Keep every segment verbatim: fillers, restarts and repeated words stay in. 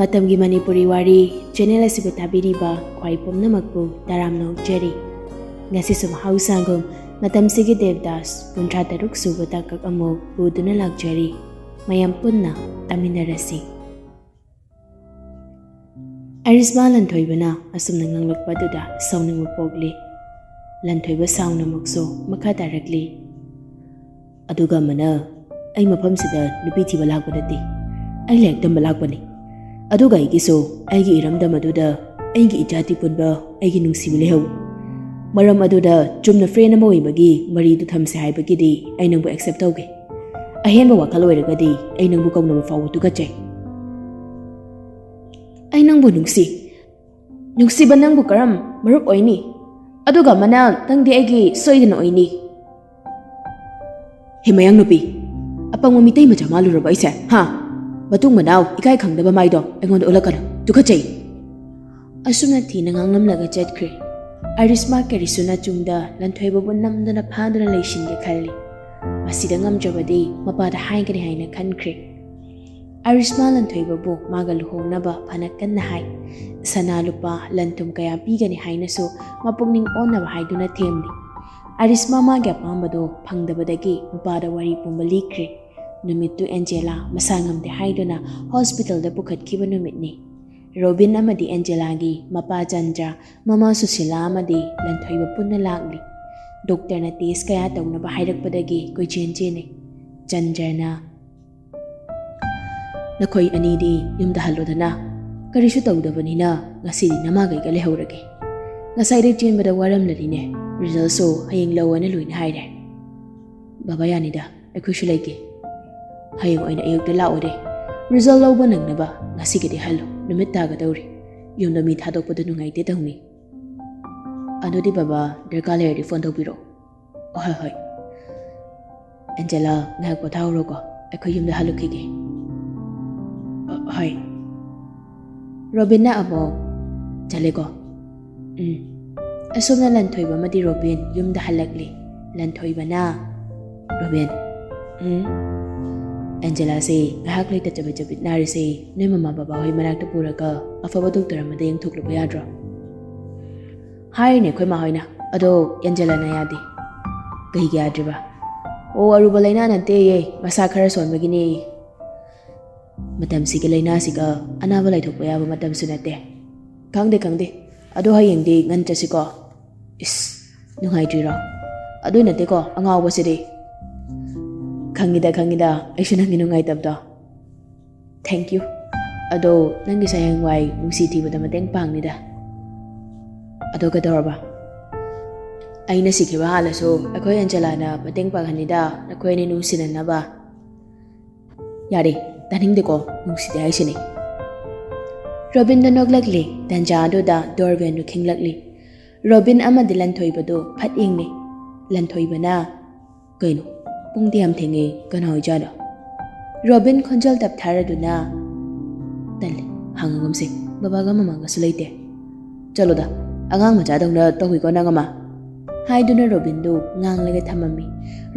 ꯃꯇꯝꯒꯤ ꯃꯅꯤꯄꯨꯔꯤ ꯋꯥꯔꯤ ꯆꯦꯅꯦꯜ ꯑꯁꯤꯕꯨ ꯇꯥꯕꯤꯔꯤꯕ ꯈ꯭ꯋꯥꯏ ꯄꯨꯝꯅꯃꯛꯄꯨ ꯇꯔꯥꯝꯅ ꯑꯣꯛꯆꯔꯤ꯫ ꯉꯁꯤꯁꯨ ꯃꯍꯧꯁꯥꯒꯨꯝ ꯃꯇꯝꯁꯤꯒꯤ ꯗꯦꯕꯗꯥꯁ ꯀꯨꯟꯊ꯭ꯔꯥ ꯇꯔꯨꯛ ꯁꯨꯕ ꯇꯥꯡꯀꯛ ꯑꯃꯨꯛ ꯄꯨꯗꯨꯅ ꯂꯥꯛꯆꯔꯤ꯫ ꯃꯌꯥꯝ ꯄꯨꯟꯅ ꯇꯥꯃꯤꯟꯅꯔꯁꯤ꯫ ꯑꯔꯤꯁꯃꯥ ꯂꯟꯊꯣꯏꯕꯅ ꯑꯁꯨꯝꯅ ꯉꯥꯡꯂꯛꯄ ꯑꯗꯨꯗ ꯁꯥꯎꯅꯤꯡꯕ ꯄꯣꯛꯂꯤ꯫ ꯂꯟꯊꯣꯏꯕ ꯁꯥꯎꯅꯃꯛꯁꯨ ꯃꯈꯥ ꯇꯥꯔꯛꯂꯤ꯫ ꯑꯗꯨꯒ ꯑꯃꯅ, ꯑꯩ ꯃꯐꯝꯁꯤꯗ ꯅꯨꯄꯤ ꯊꯤꯕ ꯂꯥꯛꯄ ꯅꯠꯇꯦ, ꯑꯩ ꯂꯥꯏꯔꯤꯛ ꯇꯝꯕ ꯂꯥꯛꯄꯅꯤ꯫ ꯑꯗꯨꯒ ꯑꯩꯒꯤꯁꯨ ꯑꯩꯒꯤ ꯏꯔꯝꯗꯝ ꯑꯗꯨꯗ ꯑꯩꯒꯤ ꯏꯖꯥꯇꯤ ꯄꯨꯟꯕ ꯑꯩꯒꯤ ꯅꯨꯡꯁꯤꯕꯤ ꯂꯩꯍꯧ꯫ ꯃꯔꯝ ꯑꯗꯨꯗ ꯆꯨꯝꯅ ꯐ꯭ꯔꯦꯟ ꯑꯃ ꯑꯣꯏꯕꯒꯤ ꯃꯔꯤꯗꯨ ꯊꯝꯁꯦ ꯍꯥꯏꯕꯒꯤꯗꯤ ꯑꯩ ꯅꯪꯕꯨ ꯑꯦꯛꯁꯦꯞ ꯇꯧꯒꯦ꯫ ꯑꯍꯦꯟꯕ ꯋꯥꯈꯜ ꯑꯣꯏꯔꯒꯗꯤ ꯑꯩ ꯅꯪꯕꯨ ꯀꯧꯅꯕ ꯐꯥꯎꯕ ꯇꯨꯀꯠꯆꯩ꯫ ꯑꯩ ꯅꯪꯕꯨ ꯅꯨꯡꯁꯤ꯫ ꯅꯨꯡꯁꯤꯕ ꯅꯪꯕꯨ ꯀꯔꯝ ꯃꯔꯨꯞ ꯑꯣꯏꯅꯤ? ꯑꯗꯨꯒ ꯑꯃꯅ ꯅꯪꯗꯤ ꯑꯩꯒꯤ ꯁꯣꯏꯗꯅ ꯑꯣꯏꯅꯤ꯫ ꯍꯦ ꯃꯌꯥꯡ ꯅꯨꯄꯤ, ꯑꯄꯪꯕ ꯃꯤꯇꯩ ꯃꯆꯥ ꯃꯥꯜꯂꯨꯔꯕ ꯑꯩꯁꯦ, ꯍꯥ? ꯃꯇꯨꯡ ꯃꯅꯥꯎ ꯏꯀꯥꯏ ꯈꯪꯗꯕ ꯃꯥꯏꯗꯣ ꯑꯩꯉꯣꯟꯗ ꯎꯠꯂꯛꯀꯅꯨ, ꯇꯨꯀꯠꯆꯩ꯫ ꯑꯁꯨꯝꯅ ꯊꯤꯅ ꯉꯥꯡꯂꯝꯂꯒ ꯆꯠꯈ꯭ꯔꯦ꯫ ꯑꯔꯤꯁꯃꯥ ꯀꯔꯤꯁꯨꯅ ꯆꯨꯡꯗ ꯂꯟꯊꯣꯏꯕꯕꯨ ꯅꯝꯗꯨꯅ ꯐꯥꯗꯨꯅ ꯂꯩꯁꯤꯟꯒꯦ ꯈꯜꯂꯤ꯫ ꯃꯁꯤꯗ ꯉꯝꯗ꯭ꯔꯕꯗꯤ ꯃꯄꯥꯗ ꯍꯥꯏꯒꯅꯤ ꯍꯥꯏꯅ ꯈꯟꯈ꯭ꯔꯦ꯫ ꯑꯔꯤꯁꯃꯥ ꯂꯟꯊꯣꯏꯕꯕꯨ ꯃꯥꯒ ꯂꯨꯍꯣꯡꯅꯕ ꯐꯅ ꯀꯟꯅ ꯍꯥꯏ꯫ ꯁꯅꯥ ꯂꯨꯄꯥ ꯂꯟ ꯊꯨꯝ ꯀꯌꯥ ꯄꯤꯒꯅꯤ ꯍꯥꯏꯅꯁꯨ ꯃꯄꯨꯛꯅꯤꯡ ꯑꯣꯟꯅꯕ ꯍꯥꯏꯗꯨꯅ ꯊꯦꯝꯂꯤ꯫ ꯑꯔꯤꯁꯃꯥ ꯃꯥꯒꯤ ꯑꯄꯥꯝꯕꯗꯣ ꯐꯪꯗꯕꯗꯒꯤ ꯃꯄꯥꯗ ꯋꯥꯔꯤ ꯄꯨꯝꯕ ꯂꯤꯈ꯭ꯔꯦ꯫ ꯅꯨꯃꯤꯠꯇꯨ ꯑꯦꯟꯖꯦꯂꯥ ꯃꯁꯥ ꯉꯝꯗꯦ ꯍꯥꯏꯗꯨꯅ ꯍꯣꯁꯄꯤꯇꯥꯜꯗ ꯄꯨꯈꯠꯈꯤꯕ ꯅꯨꯃꯤꯠꯅꯤ꯫ ꯔꯣꯕꯤꯟ ꯑꯃꯗꯤ ꯑꯦꯟꯖꯦꯂꯥꯒꯤ ꯃꯄꯥ ꯆꯟꯗ꯭ꯔ, ꯃꯃꯥ ꯁꯨꯁꯤꯂꯥ ꯑꯃꯗꯤ ꯂꯟꯊꯣꯏꯕ ꯄꯨꯟꯅ ꯂꯥꯛꯂꯤ꯫ ꯗꯣꯛꯇꯔꯅ ꯇꯦꯁ ꯀꯌꯥ ꯇꯧꯅꯕ ꯍꯥꯏꯔꯛꯄꯗꯒꯤ ꯀꯣꯏꯆꯦꯟ ꯆꯦꯜꯂꯤ꯫ ꯆꯟꯗ꯭ꯔꯅ, "ꯅꯈꯣꯏ ꯑꯅꯤꯗꯤ ꯌꯨꯝꯗ ꯍꯜꯂꯣꯗꯅ, ꯀꯔꯤꯁꯨ ꯇꯧꯗꯕꯅꯤꯅ ꯉꯁꯤꯗꯤ ꯅꯃꯥꯒꯩꯒ ꯂꯩꯍꯧꯔꯒꯦ꯫ ꯉꯁꯥꯏꯗꯩ ꯆꯦꯟꯕꯗ ꯋꯥꯔꯝꯂꯅꯤꯅꯦ, ꯔꯤꯖꯜꯁꯨ ꯍꯌꯦꯡ ꯂꯧꯑꯣꯅ ꯂꯣꯏꯅ ꯍꯥꯏꯔꯦ꯫" "ꯕꯕꯥ ꯌꯥꯅꯤꯗ, ꯑꯩꯈꯣꯏꯁꯨ ꯂꯩꯒꯦ꯫ ꯍꯌꯦꯡ ꯑꯣꯏꯅ ꯑꯌꯨꯛꯇ ꯂꯥꯛꯑꯣꯅꯦ, ꯔꯤꯖꯜ ꯂꯧꯕ ꯅꯪꯅꯕ ꯉꯁꯤꯒꯤꯗꯤ ꯍꯜꯂꯣ, ꯅꯨꯃꯤꯠ ꯇꯥꯒꯗꯧꯔꯦ꯫ ꯌꯨꯝꯗ ꯃꯤ ꯊꯥꯗꯣꯛꯄꯗꯨ ꯅꯨꯡꯉꯥꯏꯇꯦ ꯇꯧꯅꯤ꯫ ꯑꯗꯨꯗꯤ ꯕꯕꯥ, ꯗꯔꯀꯥꯔ ꯂꯩꯔꯗꯤ ꯐꯣꯟ ꯇꯧꯕꯤꯔꯛꯑꯣ꯫" "ꯍꯣꯏ, ꯍꯣꯏ꯫ ꯑꯦꯟꯖꯦꯂꯥ, ꯉꯥꯏꯍꯥꯛ ꯄꯣꯊꯥꯍꯧꯔꯣꯀꯣ, ꯑꯩꯈꯣꯏ ꯌꯨꯝꯗ ꯍꯜꯂꯨꯈꯤꯒꯦ꯫" "ꯑ, ꯍꯣꯏ꯫" ꯔꯣꯕꯤꯟꯅ ꯑꯃꯨꯛ, "ꯆꯠꯂꯦꯀꯣ꯫" "ꯎꯝ꯫" ꯑꯁꯣꯝꯅ ꯂꯟꯊꯣꯏꯕ ꯑꯃꯗꯤ ꯔꯣꯕꯤꯟ ꯌꯨꯝꯗ ꯍꯜꯂꯛꯂꯤ꯫ ꯂꯟꯊꯣꯏꯕꯅ, "ꯔꯣꯕꯤꯟ꯫" "ꯎꯝ?" ꯑꯦꯟꯖꯦꯂꯥꯁꯦ ꯉꯥꯏꯍꯥꯛ ꯂꯩꯇ ꯆꯕꯤꯠ ꯆꯕꯤꯠ ꯅꯥꯔꯤꯁꯦ ꯅꯣꯏ ꯃꯃꯥ ꯕꯕꯥ ꯍꯣꯏ ꯃꯅꯥꯛꯇ ꯄꯨꯔꯒ ꯑꯐꯕ ꯗꯣꯛꯇꯔ ꯑꯃꯗ ꯌꯦꯡꯊꯣꯛꯂꯨꯕ ꯌꯥꯗ꯭ꯔꯣ? ꯍꯥꯏꯔꯤꯅꯦ ꯑꯩꯈꯣꯏ ꯃꯥ ꯍꯣꯏꯅ, ꯑꯗꯣ ꯑꯦꯟꯖꯦꯂꯥꯅ ꯌꯥꯗꯦ꯫ ꯀꯩꯒꯤ ꯌꯥꯗ꯭ꯔꯤꯕ? ꯑꯣ, ꯑꯔꯨꯕ ꯂꯥꯏꯅꯥ ꯅꯠꯇꯦꯌꯦ, ꯃꯁꯥ ꯈꯔ ꯁꯣꯟꯕꯒꯤꯅꯦꯌꯦ꯫ ꯃꯇꯝꯁꯤꯒꯤ ꯂꯥꯏꯅꯥꯁꯤꯒ ꯑꯅꯥꯕ ꯂꯩꯊꯣꯛꯄ ꯌꯥꯕ ꯃꯇꯝꯁꯨ ꯅꯠꯇꯦ꯫ ꯈꯪꯗꯦ, ꯈꯪꯗꯦ꯫ ꯑꯗꯣ ꯍꯌꯦꯡꯗꯤ ꯉꯟ ꯆꯠꯁꯤꯀꯣ꯫ ꯏꯁ, ꯅꯨꯡꯉꯥꯏꯇ꯭ꯔꯤꯔꯣ? ꯑꯗꯨ ꯅꯠꯇꯦꯀꯣ, ꯑꯉꯥꯎꯕꯁꯤꯗꯤ꯫ ꯈꯪꯉꯤꯗ, ꯈꯪꯉꯤꯗ, ꯑꯩꯁꯨ ꯅꯪꯒꯤ ꯅꯨꯡꯉꯥꯏꯇꯕꯗꯣ꯫ Thank you꯫ ꯑꯗꯣ ꯅꯪꯒꯤꯁꯨ ꯍꯌꯦꯡꯋꯥꯏ ꯅꯨꯡꯁꯤ ꯊꯤꯕꯗ ꯃꯇꯦꯡ ꯄꯥꯡꯅꯤꯗ꯫ ꯑꯗꯣ ꯀꯩꯗꯧꯔꯕ? ꯑꯩꯅ ꯁꯤꯈꯤꯕ ꯍꯥꯜꯂꯁꯨ ꯑꯩꯈꯣꯏ ꯑꯦꯟꯖꯦꯂꯥꯅ ꯃꯇꯦꯡ ꯄꯥꯡꯍꯟꯅꯤꯗ, ꯅꯈꯣꯏ ꯑꯅꯤ ꯅꯨꯡꯁꯤꯅꯅꯕ꯫ ꯌꯥꯔꯦ, ꯇꯥꯅꯤꯡꯗꯦꯀꯣ, ꯅꯨꯡꯁꯤꯗꯦ ꯍꯥꯏꯁꯤꯅꯤ꯫ ꯔꯣꯕꯤꯟꯗꯣ ꯅꯣꯛꯂꯛꯂꯤ꯫ ꯇꯟꯖꯥ ꯑꯗꯨꯗ ꯗꯣꯔꯕꯦꯜꯗꯨ ꯈꯤꯡꯂꯛꯂꯤ꯫ ꯔꯣꯕꯤꯟ ꯑꯃꯗꯤ ꯂꯟꯊꯣꯏꯕꯗꯨ ꯐꯠ ꯌꯦꯡꯂꯤ꯫ ꯂꯟꯊꯣꯏꯕꯅ, "ꯀꯩꯅꯣ, ꯄꯨꯡꯗꯤ ꯌꯥꯝ ꯊꯦꯡꯉꯦ, ꯀꯅꯥ ꯑꯣꯏꯖꯥꯠꯅꯣ?" ꯔꯣꯕꯤꯟ ꯈꯣꯟꯖꯦꯜ ꯇꯞꯊꯔꯗꯨꯅ, "ꯇꯜꯂꯦ, ꯍꯪꯉꯒꯨꯝꯁꯦ, ꯕꯕꯥꯒ ꯃꯃꯥꯒꯁꯨ ꯂꯩꯇꯦ꯫ ꯆꯠꯂꯣꯗ, ꯑꯉꯥꯡ ꯃꯆꯥꯗꯧꯅ ꯇꯧꯏꯀꯣ ꯅꯪ ꯑꯃ," ꯍꯥꯏꯗꯨꯅ ꯔꯣꯕꯤꯟꯗꯨ ꯉꯥꯡꯂꯒ ꯊꯝꯃꯝꯃꯤ꯫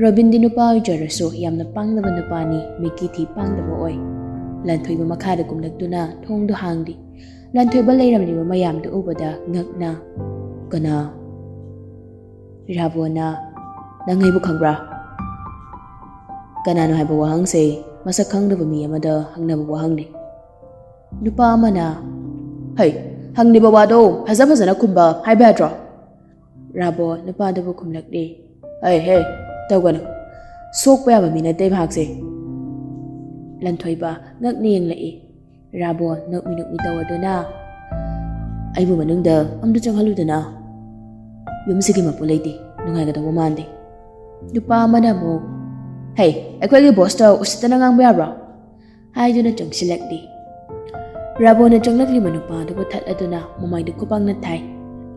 ꯔꯣꯕꯤꯟꯗꯤ ꯅꯨꯄꯥ ꯑꯣꯏꯖꯔꯁꯨ ꯌꯥꯝꯅ ꯄꯥꯡꯗꯕ ꯅꯨꯄꯥꯅꯤ, ꯃꯤꯠꯀꯤ ꯊꯤ ꯄꯥꯡꯗꯕ ꯑꯣꯏ꯫ ꯂꯟꯊꯣꯏꯕ ꯃꯈꯥꯗ ꯀꯨꯝꯂꯛꯇꯨꯅ ꯊꯣꯡꯗꯨ ꯍꯥꯡꯂꯤ꯫ ꯂꯟꯊꯣꯏꯕ ꯂꯩꯔꯝꯂꯤꯕ ꯃꯌꯥꯝꯗꯨ ꯎꯕꯗ ꯉꯛꯅ, "ꯀꯅꯥ?" ꯔꯥꯕꯣꯅ, "ꯅꯪ ꯑꯩꯕꯨ ꯈꯪꯕ꯭ꯔꯥ?" ꯀꯅꯥꯅꯣ ꯍꯥꯏꯕ ꯋꯥꯍꯪꯁꯦ ꯃꯁꯛ ꯈꯪꯗꯕ ꯃꯤ ꯑꯃꯗ ꯍꯪꯅꯕ ꯋꯥꯍꯪꯅꯤ꯫ ꯅꯨꯄꯥ ꯑꯃꯅ, "ꯍꯩ, ꯍꯪꯂꯤꯕ ꯋꯥꯗꯣ ꯐꯖ ꯐꯖꯅ ꯈꯨꯝꯕ ꯍꯥꯏꯕ ꯌꯥꯗ꯭ꯔꯣ?" ꯔꯥꯕꯣ ꯅꯨꯄꯥꯗꯨꯕꯨ ꯈꯨꯝꯂꯛꯂꯤ꯫ "ꯍꯩ, ꯍꯦ, ꯇꯧꯒꯅꯨ꯫ ꯁꯣꯛꯄ ꯌꯥꯕ ꯃꯤ ꯅꯠꯇꯦ ꯃꯍꯥꯛꯁꯦ꯫" ꯂꯟꯊꯣꯏꯕ ꯉꯛꯅ ꯌꯦꯡꯂꯛꯏ꯫ ꯔꯥꯕꯣ ꯅꯣꯛꯃꯤ ꯅꯣꯛꯃꯤ ꯇꯧꯔꯗꯨꯅ, "ꯑꯩꯕꯨ ꯃꯅꯨꯡꯗ ꯑꯝꯇ ꯆꯪꯍꯜꯂꯨꯗꯅ꯫ ꯌꯨꯝꯁꯤꯒꯤ ꯃꯄꯨ ꯂꯩꯇꯦ, ꯅꯨꯡꯉꯥꯏꯒꯗꯧꯕ ꯃꯥꯟꯗꯦ꯫" ꯅꯨꯄꯥ ꯑꯃꯅ ꯑꯃꯨꯛ, "ꯍꯩ, ꯑꯩꯈꯣꯏꯒꯤ ꯕꯣꯁꯇ ꯎꯁꯤꯠꯇꯅ ꯉꯥꯡꯕ ꯌꯥꯕ꯭ꯔꯣ?" ꯍꯥꯏꯗꯨꯅ ꯆꯪꯁꯤꯜꯂꯛꯂꯤ꯫ ꯔꯥꯕꯣꯅ ꯆꯪꯂꯛꯂꯤꯕ ꯅꯨꯄꯥ ꯑꯗꯨꯕꯨ ꯊꯠꯂꯗꯨꯅ ꯃꯃꯥꯏꯗꯨ ꯈꯨꯄꯥꯛꯅ ꯊꯥꯏ꯫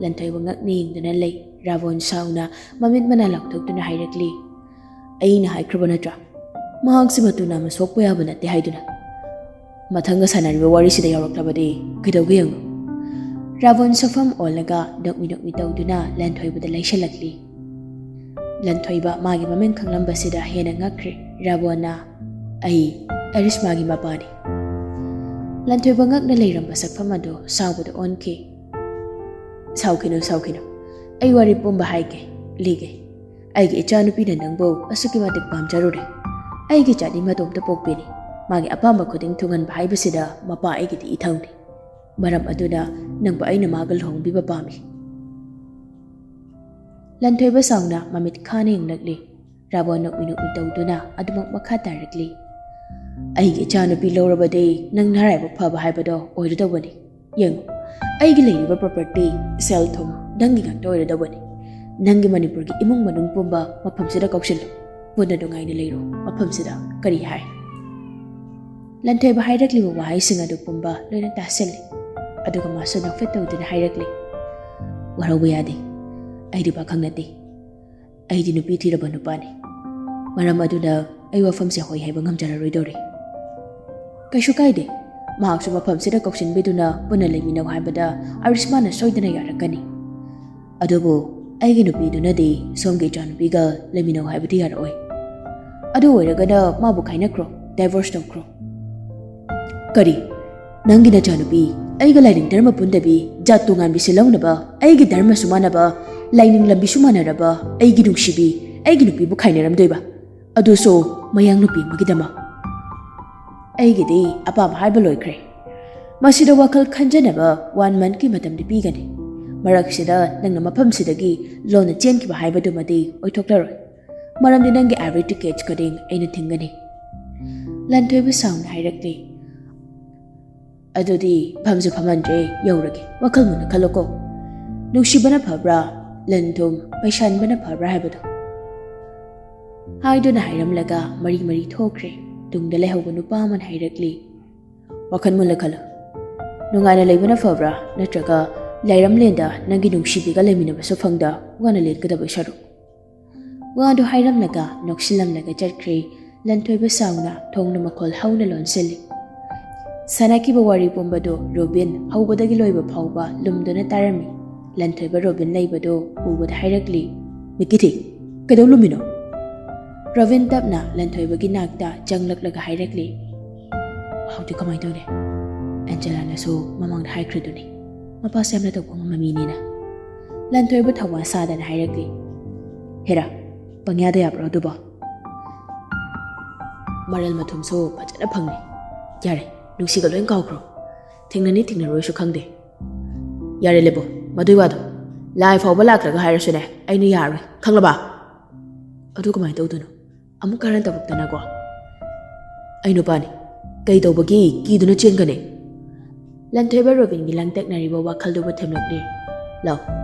ꯂꯟꯊꯣꯏꯕ ꯉꯛꯅ ꯌꯦꯡꯗꯨꯅ ꯂꯩ꯫ ꯔꯥꯕꯣꯟ ꯁꯥꯎꯅ ꯃꯃꯤꯠ ꯃꯅꯥ ꯂꯥꯎꯊꯣꯛꯇꯨꯅ ꯍꯥꯏꯔꯛꯂꯤ, "ꯑꯩꯅ ꯍꯥꯏꯈ꯭ꯔꯕ ꯅꯠꯇ꯭ꯔꯥ? ꯃꯍꯥꯛꯁꯤ ꯃꯇꯨ ꯅꯥꯝꯃ ꯁꯣꯛꯄ ꯌꯥꯕ ꯅꯠꯇꯦ ꯍꯥꯏꯗꯨꯅ꯫ ꯃꯊꯪꯒ ꯁꯥꯟꯅꯔꯤꯕ ꯋꯥꯔꯤꯁꯤꯗ ꯌꯥꯎꯔꯛꯂꯕꯗꯤ ꯀꯩꯗꯧꯒꯦ ꯌꯦꯡꯉꯨ꯫" ꯔꯥꯕꯣꯟ ꯁꯛꯐꯝ ꯑꯣꯜꯂꯒ ꯅꯣꯛꯃꯤ ꯅꯣꯛꯃꯤ ꯇꯧꯗꯨꯅ ꯂꯟꯊꯣꯏꯕꯗ ꯂꯩꯁꯜꯂꯛꯂꯤ꯫ ꯂꯟꯊꯣꯏꯕ ꯃꯥꯒꯤ ꯃꯃꯤꯡ ꯈꯪꯂꯝꯕꯁꯤꯗ ꯍꯦꯟꯅ ꯉꯛꯈ꯭ꯔꯦ꯫ ꯔꯥꯕꯣꯟꯅ, "ꯑꯩ ꯑꯔꯤꯁꯃꯥꯒꯤ ꯃꯄꯥꯅꯤ꯫" ꯂꯟꯊꯣꯏꯕ ꯉꯛꯅ ꯂꯩꯔꯝꯕ ꯁꯛꯐꯝ ꯑꯗꯨ ꯁꯥꯎꯕꯗ ꯑꯣꯟꯈꯤ꯫ "ꯁꯥꯎꯈꯤꯅꯨ, ꯁꯥꯎꯈꯤꯅꯨ꯫ ꯑꯩ ꯋꯥꯔꯤ ꯄꯨꯝꯕ ꯍꯥꯏꯒꯦ, ꯂꯤꯒꯦ꯫ ꯑꯩꯒꯤ ꯏꯆꯥꯅꯨꯄꯤꯅ ꯅꯪꯕꯨ ꯑꯁꯨꯛꯀꯤ ꯃꯇꯤꯛ ꯄꯥꯝꯖꯔꯨꯔꯦ꯫ ꯑꯩꯒꯤ ꯏꯆꯥꯗꯤ ꯃꯇꯣꯝꯇ ꯄꯣꯛꯄꯤꯅꯤ꯫ ꯃꯥꯒꯤ ꯑꯄꯥꯝꯕ ꯈꯨꯗꯤꯡ ꯊꯨꯡꯍꯟꯕ ꯍꯥꯏꯕꯁꯤꯗ ꯃꯄꯥ ꯑꯩꯒꯤꯗꯤ ꯏꯊꯧꯅꯤ꯫ ꯃꯔꯝ ꯑꯗꯨꯅ ꯅꯪꯕꯨ ꯑꯩꯅ ꯃꯥꯒ ꯂꯨꯍꯣꯡꯕꯤꯕ ꯄꯥꯝꯃꯤ꯫" ꯂꯟꯊꯣꯏꯕ ꯁꯥꯎꯅ ꯃꯃꯤꯠ ꯈꯥꯅ ꯌꯦꯡꯂꯛꯂꯤ꯫ ꯔꯥꯕꯣꯟ ꯅꯣꯛꯃꯤ ꯅꯣꯛꯃꯤ ꯇꯧꯗꯨꯅ ꯑꯗꯨꯃꯛ ꯃꯈꯥ ꯇꯥꯔꯛꯂꯤ꯫ "ꯑꯩꯒꯤ ꯏꯆꯥꯅꯨꯄꯤ ꯂꯧꯔꯕꯗꯤ ꯅꯪ ꯅꯔꯥꯏꯕꯛ ꯐꯕ ꯍꯥꯏꯕꯗꯣ ꯑꯣꯏꯔꯗꯧꯕꯅꯤ꯫ ꯌꯦꯡꯉꯨ, ꯑꯩꯒꯤ ꯂꯩꯔꯤꯕ property, ꯁꯦꯜ ꯊꯨꯝ ꯅꯪꯒꯤ ꯉꯥꯛꯇ ꯑꯣꯏꯔꯗꯧꯕꯅꯤ꯫ ꯅꯪꯒꯤ ꯃꯅꯤꯄꯨꯔꯒꯤ ꯏꯃꯨꯡ ꯃꯅꯨꯡ ꯄꯨꯝꯕ ꯃꯐꯝꯁꯤꯗ ꯀꯧꯁꯤꯜꯂꯨ꯫ ꯄꯨꯟꯅ ꯅꯨꯡꯉꯥꯏꯅ ꯂꯩꯔꯣ꯫ ꯃꯐꯝꯁꯤꯗ ꯀꯔꯤ ꯍꯥꯏ?" ꯂꯟꯊꯣꯏꯕ ꯍꯥꯏꯔꯛꯂꯤꯕ ꯋꯥꯍꯩꯁꯤꯡ ꯑꯗꯨ ꯄꯨꯝꯕ ꯂꯣꯏꯅ ꯇꯥꯁꯤꯜꯂꯤ꯫ ꯑꯗꯨꯒ ꯃꯥꯁꯨ ꯅꯣꯛꯐꯦꯠ ꯇꯧꯗꯨꯅ ꯍꯥꯏꯔꯛꯂꯤ, "ꯋꯥꯔꯧꯕ ꯌꯥꯗꯦ꯫ ꯑꯩꯗꯤ ꯄꯥꯈꯪ ꯅꯠꯇꯦ꯫ ꯑꯩꯗꯤ ꯅꯨꯄꯤ ꯊꯤꯔꯕ ꯅꯨꯄꯥꯅꯤ꯫ ꯃꯔꯝ ꯑꯗꯨꯅ ꯑꯩ ꯋꯥꯐꯝꯁꯦ ꯍꯣꯏ ꯍꯥꯏꯕ ꯉꯝꯖꯔꯔꯣꯏꯗꯧꯔꯤ꯫" "ꯀꯩꯁꯨ ꯀꯥꯏꯗꯦ꯫ ꯃꯍꯥꯛꯁꯨ ꯃꯐꯝꯁꯤꯗ ꯀꯧꯁꯤꯟꯕꯤꯗꯨꯅ ꯄꯨꯟꯅ ꯂꯩꯃꯤꯟꯅꯧ ꯍꯥꯏꯕꯗ ꯑꯔꯤꯁꯃꯥꯅ ꯁꯣꯏꯗꯅ ꯌꯥꯔꯛꯀꯅꯤ꯫ ꯑꯗꯨꯕꯨ ꯑꯩꯒꯤ ꯅꯨꯄꯤꯗꯨꯅꯗꯤ ꯁꯣꯝꯒꯤ ꯏꯆꯥꯅꯨꯄꯤꯒ ꯂꯩꯃꯤꯟꯅꯧ ꯍꯥꯏꯕꯗꯤ ꯌꯥꯔꯛꯑꯣꯏ꯫ ꯑꯗꯨ ꯑꯣꯏꯔꯒꯅ ꯃꯥꯕꯨ ꯈꯥꯏꯅꯈ꯭ꯔꯣ, divorce ꯇꯧꯈ꯭ꯔꯣ꯫" "ꯀꯔꯤ? ꯅꯪꯒꯤ ꯅꯆꯥꯅꯨꯄꯤ ꯑꯩꯒ ꯂꯥꯏꯅꯤꯡ ꯙꯔꯃ ꯄꯨꯟꯗꯕꯤ, ꯖꯥꯠ ꯇꯣꯉꯥꯟꯕꯤꯁꯦ ꯂꯧꯅꯕ, ꯑꯩꯒꯤ ꯙꯔꯃꯁꯨ ꯃꯥꯟꯅꯕ, ꯂꯥꯏꯅꯤꯡ ꯂꯝꯕꯤꯁꯨ ꯃꯥꯟꯅꯔꯕ ꯑꯩꯒꯤ ꯅꯨꯡꯁꯤꯕꯤ, ꯑꯩꯒꯤ ꯅꯨꯄꯤꯕꯨ ꯈꯥꯏꯅꯔꯝꯗꯣꯏꯕ? ꯑꯗꯨꯁꯨ ꯃꯌꯥꯡ ꯅꯨꯄꯤ ꯑꯃꯒꯤꯗꯃꯛ?" "ꯑꯩꯒꯤꯗꯤ ꯑꯄꯥꯝꯕ ꯍꯥꯏꯕ ꯂꯣꯏꯈ꯭ꯔꯦ꯫ ꯃꯁꯤꯗ ꯋꯥꯈꯜ ꯈꯟꯖꯅꯕ one monthꯀꯤ ꯃꯇꯝꯗꯤ ꯄꯤꯒꯅꯤ꯫ ꯃꯔꯛꯁꯤꯗ ꯅꯪꯅ ꯃꯐꯝꯁꯤꯗꯒꯤ ꯂꯣꯟꯅ ꯆꯦꯟꯈꯤꯕ ꯍꯥꯏꯕꯗꯨꯃꯗꯤ ꯑꯣꯏꯊꯣꯛꯂꯔꯣꯏ꯫ ꯃꯔꯝꯗꯤ ꯅꯪꯒꯤ every ticket ꯈꯨꯗꯤꯡ ꯑꯩꯅ ꯊꯤꯡꯒꯅꯤ꯫" ꯂꯟꯊꯣꯏꯕ ꯁꯥꯎꯅ ꯍꯥꯏꯔꯛꯂꯤ, "ꯑꯗꯨꯗꯤ ꯐꯝꯁꯨ ꯐꯝꯍꯟꯗ꯭ꯔꯦ, ꯌꯧꯔꯒꯦ꯫ ꯋꯥꯈꯜ ꯃꯨꯟꯅ ꯈꯜꯂꯣꯀꯣ꯫ ꯅꯨꯡꯁꯤꯕꯅ ꯐꯕ꯭ꯔꯥ, ꯂꯟ ꯊꯨꯝ ꯄꯩꯁꯥꯟꯕꯅ ꯐꯕ꯭ꯔꯥ ꯍꯥꯏꯕꯗꯣ?" ꯍꯥꯏꯗꯨꯅ ꯍꯥꯏꯔꯝꯂꯒ ꯃꯔꯤ ꯃꯔꯤ ꯊꯣꯛꯈ꯭ꯔꯦ꯫ ꯇꯨꯡꯗ ꯂꯩꯍꯧꯕ ꯅꯨꯄꯥ ꯑꯃꯅ ꯍꯥꯏꯔꯛꯂꯤ, "ꯋꯥꯈꯜ ꯃꯨꯟꯅ ꯈꯜꯂꯨ꯫ ꯅꯨꯡꯉꯥꯏꯅ ꯂꯩꯕꯅ ꯐꯕ꯭ꯔꯥ, ꯅꯠꯇ꯭ꯔꯒ ꯂꯥꯏꯔꯝꯂꯦꯟꯗ ꯅꯪꯒꯤ ꯅꯨꯡꯁꯤꯕꯤꯒ ꯂꯩꯃꯤꯟꯅꯕꯁꯨ ꯐꯪꯗ ꯋꯥꯅ ꯂꯦꯟꯒꯗꯕꯩ ꯁꯔꯨꯛ?" ꯋꯥꯗꯨ ꯍꯥꯏꯔꯝꯂꯒ ꯅꯣꯛꯁꯤꯜꯂꯝꯂꯒ ꯆꯠꯈ꯭ꯔꯦ꯫ ꯂꯟꯊꯣꯏꯕ ꯁꯥꯎꯅ ꯊꯣꯡꯅ ꯃꯈꯣꯜ ꯍꯧꯅ ꯂꯣꯟꯁꯤꯜꯂꯤ꯫ ꯁꯥꯟꯅꯈꯤꯕ ꯋꯥꯔꯤ ꯄꯨꯝꯕꯗꯨ ꯔꯣꯕꯤꯟ ꯍꯧꯕꯗꯒꯤ ꯂꯣꯏꯕ ꯐꯥꯎꯕ ꯂꯨꯝꯗꯨꯅ ꯇꯥꯔꯝꯃꯤ꯫ ꯂꯟꯊꯣꯏꯕ ꯔꯣꯕꯤꯟ ꯂꯩꯕꯗꯨ ꯎꯕꯗ ꯍꯥꯏꯔꯛꯂꯤ, "ꯃꯤꯀꯤꯊꯤ, ꯀꯩꯗꯧ ꯂꯨꯝꯃꯤꯅꯣ?" ꯔꯣꯕꯤꯟ ꯇꯞꯅ ꯂꯟꯊꯣꯏꯕꯒꯤ ꯅꯥꯛꯇ ꯆꯪꯂꯛꯂꯒ ꯍꯥꯏꯔꯛꯂꯤ, "ꯍꯧꯖꯤꯛ ꯀꯃꯥꯏꯅ ꯇꯧꯅꯤ? ꯑꯦꯟꯖꯦꯂꯥꯅꯁꯨ ꯃꯃꯥꯡꯗ ꯍꯥꯏꯈ꯭ꯔꯗꯨꯅꯤ, ꯃꯄꯥꯁꯦ ꯌꯥꯝꯅ ꯇꯧꯕ ꯉꯝꯕ ꯃꯤꯅꯤꯅ꯫ ꯂꯟꯊꯣꯏꯕ ꯊꯧꯋꯥ ꯁꯥꯗꯅ ꯍꯥꯏꯔꯛꯂꯤ, ꯍꯦꯔꯥ, ꯄꯪꯌꯥꯗ ꯌꯥꯕ꯭ꯔꯣ ꯑꯗꯨꯕꯣ? ꯃꯔꯜ ꯃꯊꯨꯝꯁꯨ ꯐꯖꯅ ꯐꯪꯉꯤ꯫ ꯌꯥꯔꯦ, ꯅꯨꯡꯁꯤꯒ ꯂꯣꯏ ꯀꯥꯎꯈ꯭ꯔꯣ꯫ ꯊꯦꯡꯅꯅꯤ ꯊꯦꯡꯅꯔꯣꯏꯁꯨ ꯈꯪꯗꯦ꯫ ꯌꯥꯔꯦ ꯂꯦꯞꯄꯣ, ꯃꯗꯨꯏ ꯋꯥꯗꯣ꯫ ꯂꯥꯏ ꯐꯥꯎꯕ ꯂꯥꯛꯇ꯭ꯔꯒ ꯍꯥꯏꯔꯁꯨꯅꯦ, ꯑꯩꯅ ꯌꯥꯔꯣꯏ, ꯈꯪꯂꯕ? ꯑꯗꯨ ꯀꯃꯥꯏꯅ ꯇꯧꯗꯣꯏꯅꯣ? ꯑꯃꯨꯛ ꯀꯥꯔꯟ ꯇꯧꯔꯛꯇꯅꯀꯣ꯫ ꯑꯩ ꯅꯨꯄꯥꯅꯤ, ꯀꯩ ꯇꯧꯕꯒꯤ ꯀꯤꯗꯨꯅ ꯆꯦꯟꯒꯅꯤ?" ꯂꯟꯊꯣꯏꯕ ꯔꯣꯕꯤꯟꯒꯤ ꯂꯥꯡꯇꯛꯅꯔꯤꯕ ꯋꯥꯈꯜꯗꯨꯕꯨ ꯊꯦꯝꯂꯛꯂꯤ꯫ "ꯂꯥꯎ,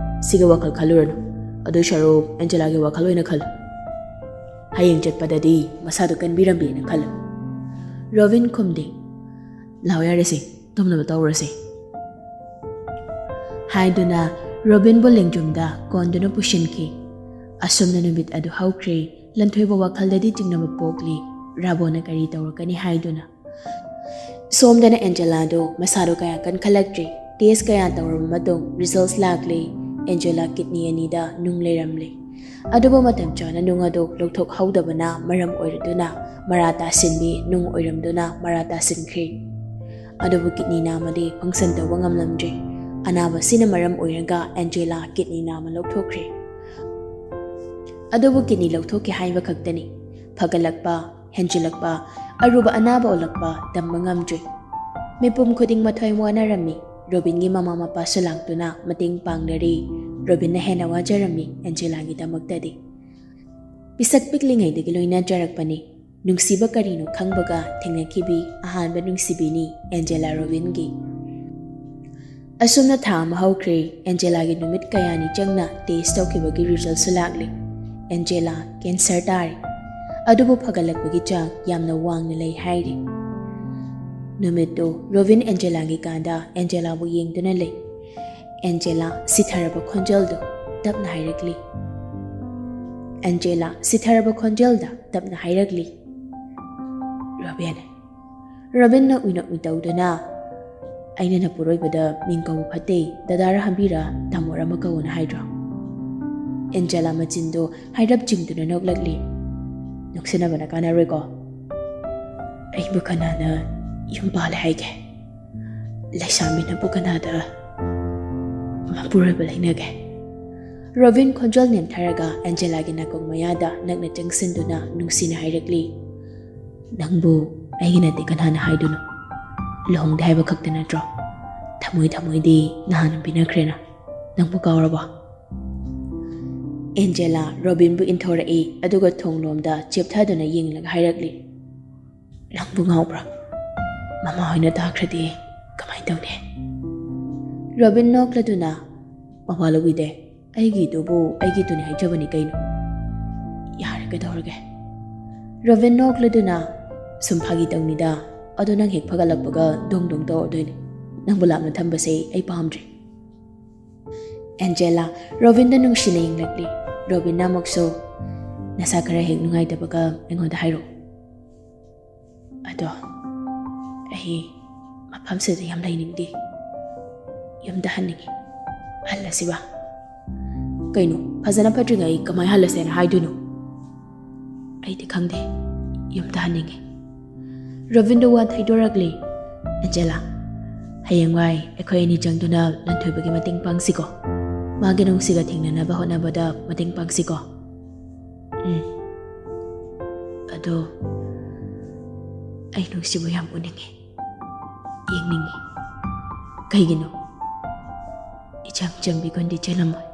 ꯁꯤꯒꯤ ꯋꯥꯈꯜ ꯈꯜꯂꯨꯔꯅꯨ꯫ ꯑꯗꯨ ꯁꯔꯨꯛ ꯑꯦꯟꯖꯦꯂꯥꯒꯤ ꯋꯥꯈꯜ ꯑꯣꯏꯅ ꯈꯜꯂꯨ꯫ ꯍꯌꯦꯡ ꯆꯠꯄꯗꯗꯤ ꯃꯁꯥꯗꯨ ꯀꯟꯕꯤꯔꯝꯒꯦꯅ ꯈꯜꯂꯨ꯫" ꯔꯣꯕꯤꯟ ꯈꯨꯝꯗꯦ꯫ "ꯂꯥꯎ ꯌꯥꯔꯦꯁꯦ, ꯇꯨꯝꯅꯕ ꯇꯧꯔꯁꯦ," ꯍꯥꯏꯗꯨꯅ ꯔꯣꯕꯤꯟꯕꯨ ꯂꯦꯡꯖꯨꯝꯗ ꯀꯣꯟꯗꯨꯅ ꯄꯨꯁꯤꯟꯈꯤ꯫ ꯑꯁꯨꯝꯅ ꯅꯨꯃꯤꯠ ꯑꯗꯨ ꯍꯧꯈ꯭ꯔꯦ꯫ ꯂꯟꯊꯣꯏꯕ ꯋꯥꯈꯜꯗꯗꯤ ꯆꯤꯡꯅꯕ ꯄꯣꯛꯂꯤ, ꯔꯥꯕꯣꯅ ꯀꯔꯤ ꯇꯧꯔꯛꯀꯅꯤ ꯍꯥꯏꯗꯨꯅ꯫ ꯁꯣꯝꯗꯅ ꯑꯦꯟꯖꯦꯂꯥꯗꯣ ꯃꯁꯥꯗꯣ ꯀꯌꯥ ꯀꯟꯈꯠꯂꯛꯇ꯭ꯔꯤ꯫ ꯇꯦꯁ ꯀꯌꯥ ꯇꯧꯔꯕ ꯃꯇꯨꯡ ꯔꯤꯖꯜꯁ ꯂꯥꯛꯂꯤ꯫ ꯑꯦꯟꯖꯦꯂꯥ ꯀꯤꯠꯅꯤ ꯑꯅꯤꯗ ꯅꯨꯡ ꯂꯩꯔꯝꯂꯦ꯫ ꯑꯗꯨꯕꯨ ꯃꯇꯝ ꯆꯥꯅ ꯅꯨꯡ ꯑꯗꯨ ꯂꯧꯊꯣꯛꯍꯧꯗꯕꯅ ꯃꯔꯝ ꯑꯣꯏꯔꯗꯨꯅ ꯃꯔꯥ ꯇꯥꯁꯤꯟꯕꯤ ꯅꯨꯡ ꯑꯣꯏꯔꯝꯗꯨꯅ ꯃꯔꯥ ꯇꯥꯁꯤꯟꯈ꯭ꯔꯦ꯫ ꯑꯗꯨꯕꯨ ꯀꯤꯠꯅꯤ ꯅꯥꯝꯃꯗꯤ ꯐꯪꯁꯟ ꯇꯧꯕ ꯉꯝꯂꯝꯗ꯭ꯔꯦ꯫ ꯑꯅꯥꯕꯁꯤꯅ ꯃꯔꯝ ꯑꯣꯏꯔꯒ ꯑꯦꯟꯖꯦꯂꯥ ꯀꯤꯠꯅꯤ ꯅꯥꯝꯃ ꯂꯧꯊꯣꯛꯈ꯭ꯔꯦ꯫ ꯑꯗꯨꯕꯨ ꯀꯤꯠꯅꯤ ꯂꯧꯊꯣꯛꯈꯤ ꯍꯥꯏꯕ ꯈꯛꯇꯅꯤ꯫ ꯐꯒꯠꯂꯛꯄ, ꯍꯦꯟꯖꯤꯜꯂꯛꯄ, ꯑꯔꯨꯕ ꯑꯅꯥꯕ ꯑꯣꯜꯂꯛꯄ ꯇꯝꯕ ꯉꯝꯗ꯭ꯔꯤ꯫ ꯃꯤꯄꯨꯝ ꯈꯨꯗꯤꯡ ꯃꯊ꯭ꯋꯥꯏ ꯋꯥꯅꯔꯝꯃꯤ꯫ ꯔꯣꯕꯤꯟꯒꯤ ꯃꯃꯥ ꯃꯄꯥꯁꯨ ꯂꯥꯛꯇꯨꯅ ꯃꯇꯦꯡ ꯄꯥꯡꯅꯔꯤ꯫ ꯔꯣꯕꯤꯟꯅ ꯍꯦꯟꯅ ꯋꯥꯖꯔꯝꯃꯤ ꯑꯦꯟꯖꯦꯂꯥꯒꯤꯗꯃꯛꯇꯗꯤ꯫ ꯄꯤꯁꯛ ꯄꯤꯛꯂꯤꯉꯩꯗꯒꯤ ꯂꯣꯏꯅꯖꯔꯛꯄꯅꯤ꯫ ꯅꯨꯡꯁꯤꯕ ꯀꯔꯤꯅꯣ ꯈꯪꯕꯒ ꯊꯦꯡꯅꯈꯤꯕꯤ ꯑꯍꯥꯟꯕ ꯅꯨꯡꯁꯤꯕꯤꯅꯤ ꯑꯦꯟꯖꯦꯂꯥ ꯔꯣꯕꯤꯟꯒꯤ꯫ ꯑꯁꯨꯝꯅ ꯊꯥ ꯑꯃ ꯍꯧꯈ꯭ꯔꯦ꯫ ꯑꯦꯟꯖꯦꯂꯥꯒꯤ ꯅꯨꯃꯤꯠ ꯀꯌꯥꯅꯤ ꯆꯪꯅ ꯇꯦꯁ ꯇꯧꯈꯤꯕꯒꯤ ꯔꯤꯖꯜꯁꯨ ꯂꯥꯛꯂꯤ꯫ ꯑꯦꯟꯖꯦꯂꯥ ꯀꯦꯟꯁꯔ ꯇꯥꯔꯦ꯫ ꯑꯗꯨꯕꯨ ꯐꯒꯠꯂꯛꯄꯒꯤ ꯆꯥꯡ ꯌꯥꯝꯅ ꯋꯥꯡꯅ ꯂꯩ ꯍꯥꯏꯔꯤ꯫ ꯅꯨꯃꯤꯠꯇꯨ ꯔꯣꯕꯤꯟ ꯑꯦꯟꯖꯦꯂꯥꯒꯤ ꯀꯥꯗ ꯑꯦꯟꯖꯦꯂꯥꯕꯨ ꯌꯦꯡꯗꯨꯅ ꯂꯩ꯫ ꯑꯦꯟꯖꯦꯂꯥ ꯁꯤꯊꯔꯕ ꯈꯣꯟꯖꯦꯜꯗꯨ ꯇꯞꯅ ꯍꯥꯏꯔꯛꯂꯤ꯫ ꯑꯦꯟꯖꯦꯂꯥ ꯁꯤꯊꯔꯕ ꯈꯣꯟꯖꯦꯜꯗ ꯇꯞꯅ ꯍꯥꯏꯔꯛꯂꯤ, "ꯔꯣꯕꯤꯟ꯫" ꯔꯣꯕꯤꯟꯅ ꯎꯏꯅ ꯎꯏ ꯇꯧꯗꯨꯅ, "ꯑꯩꯅ ꯅꯄꯨꯔꯣꯏꯕꯗ ꯃꯤꯡ ꯀꯧꯕ ꯐꯠꯇꯦ, ꯗꯗꯥꯔ ꯍꯥꯝꯕꯤꯔ ꯇꯥꯃꯣꯔ ꯑꯃ ꯀꯧꯅ ꯍꯥꯏꯗ꯭ꯔꯣ?" ꯑꯦꯟꯖꯦꯂꯥ ꯃꯆꯤꯟꯗꯨ ꯍꯥꯏꯔꯞ ꯆꯤꯡꯗꯨꯅ ꯅꯣꯛꯂꯛꯂꯤ꯫ ꯅꯨꯡꯁꯤꯅꯕꯅ ꯀꯥꯟꯅꯔꯣꯏꯀꯣ꯫ ꯑꯩꯕꯨ ꯀꯅꯥꯅ ꯌꯨꯝ ꯄꯥꯜꯂꯦ ꯍꯥꯏꯒꯦ? ꯂꯩꯁꯥꯕꯤꯅꯕꯨ ꯀꯅꯥꯗ ꯃꯄꯨꯔꯣꯏꯕ ꯂꯩꯅꯒꯦ? ꯔꯣꯕꯤꯟ ꯈꯣꯟꯖꯦꯜ ꯅꯦꯝꯊꯔꯒ ꯑꯦꯟꯖꯦꯂꯥꯒꯤ ꯅꯥꯀꯣꯡ ꯃꯌꯥꯗ ꯅꯛꯅ ꯆꯪꯁꯤꯟꯗꯨꯅ ꯅꯨꯡꯁꯤꯅ ꯍꯥꯏꯔꯛꯂꯤ, "ꯅꯪꯕꯨ ꯑꯩꯒꯤ ꯅꯠꯇꯦ ꯀꯅꯥꯅ ꯍꯥꯏꯗꯨꯅꯣ? ꯂꯨꯍꯣꯡꯗꯦ ꯍꯥꯏꯕ ꯈꯛꯇ ꯅꯠꯇ꯭ꯔꯣ? ꯊꯃꯣꯏ ꯊꯃꯣꯏꯗꯤ ꯅꯍꯥꯟꯅ ꯄꯤꯅꯈ꯭ꯔꯦꯅ꯫ ꯅꯪꯕꯨ ꯀꯥꯎꯔꯕꯣ?" ꯑꯦꯟꯖꯦꯂꯥ ꯔꯣꯕꯤꯟꯕꯨ ꯏꯟꯊꯣꯔꯛꯏ, ꯑꯗꯨꯒ ꯊꯣꯡꯂꯣꯝꯗ ꯆꯦꯞꯊꯗꯨꯅ ꯌꯦꯡꯂꯒ ꯍꯥꯏꯔꯛꯂꯤ, "ꯅꯪꯕꯨ ꯉꯥꯎꯕ꯭ꯔꯥ? ꯃꯃꯥ ꯍꯣꯏꯅ ꯇꯥꯈ꯭ꯔꯗꯤ ꯀꯃꯥꯏꯅ ꯇꯧꯅꯤ?" ꯔꯣꯕꯤꯟ ꯅꯣꯛꯂꯗꯨꯅ, "ꯃꯋꯥ ꯂꯧꯕꯤꯗꯦ, ꯑꯩꯒꯤꯗꯨꯕꯨ ꯑꯩꯒꯤꯗꯨꯅꯤ ꯍꯥꯏꯖꯕꯅꯤ ꯀꯩꯅꯣ꯫ ꯌꯥꯔꯦ, ꯀꯩꯗꯧꯔꯒꯦ?" ꯔꯣꯕꯤꯟ ꯅꯣꯛꯂꯗꯨꯅ, "ꯁꯨꯝ ꯐꯥꯒꯤ ꯇꯧꯅꯤꯗ, ꯑꯗꯣ ꯅꯪ ꯍꯦꯛ ꯐꯒꯠꯂꯛꯄꯒ ꯗꯣꯡ ꯗꯣꯡ ꯇꯧꯔꯗꯣꯏꯅꯤ꯫ ꯅꯪꯕꯨ ꯂꯥꯞꯅ ꯊꯝꯕꯁꯦ ꯑꯩ ꯄꯥꯝꯗ꯭ꯔꯦ꯫" ꯑꯦꯟꯖꯦꯂꯥ ꯔꯣꯕꯤꯟꯗ ꯅꯨꯡꯁꯤꯅ ꯌꯦꯡꯂꯛꯂꯤ꯫ ꯔꯣꯕꯤꯟꯅ ꯑꯃꯨꯛꯁꯨ, "ꯅꯁꯥ ꯈꯔ ꯍꯦꯛ ꯅꯨꯡꯉꯥꯏꯇꯕꯒ ꯑꯩꯉꯣꯟꯗ ꯍꯥꯏꯔꯛꯑꯣ꯫ ꯑꯗꯣ ꯑꯩ ꯃꯐꯝꯁꯤꯗ ꯌꯥꯝ ꯂꯩꯅꯤꯡꯗꯦ꯫ ꯌꯨꯝꯗ ꯍꯟꯅꯤꯡꯉꯤ꯫ ꯍꯜꯂꯁꯤꯕ?" "ꯀꯩꯅꯣ, ꯐꯖꯅ ꯐꯠꯇ꯭ꯔꯤꯉꯩ ꯀꯃꯥꯏ ꯍꯜꯂꯁꯦꯅ ꯍꯥꯏꯗꯣꯏꯅꯣ?" "ꯑꯩꯗꯤ ꯈꯪꯗꯦ꯫ ꯌꯨꯝꯗ ꯍꯟꯅꯤꯡꯉꯤ꯫" ꯔꯣꯕꯤꯟꯗꯣ ꯋꯥ ꯊꯩꯗꯣꯔꯛꯂꯤ꯫ "ꯑꯦꯟꯖꯦꯂꯥ, ꯍꯌꯦꯡꯋꯥꯏ ꯑꯩꯈꯣꯏ ꯑꯅꯤ ꯆꯪꯗꯨꯅ ꯂꯟꯊꯣꯏꯕꯒꯤ ꯃꯇꯦꯡ ꯄꯥꯡꯁꯤꯀꯣ꯫ ꯃꯥꯒꯤ ꯅꯨꯡꯁꯤꯒ ꯊꯦꯡꯅꯅꯕ ꯍꯣꯠꯅꯕꯗ ꯃꯇꯦꯡ ꯄꯥꯡꯁꯤꯀꯣ꯫" "ꯎꯝ꯫ ꯑꯗꯣ ꯑꯩ ꯅꯨꯡꯁꯤꯕ ꯌꯥꯝ ꯎꯅꯤꯡꯉꯤ, ꯌꯦꯡꯅꯤꯡꯉꯤ꯫ ꯀꯩꯒꯤꯅꯣ? ꯏꯆꯝ ꯆꯝꯕꯤ ꯒꯨꯟꯗꯤ ꯆꯦꯜꯂꯝꯃꯣꯏ꯫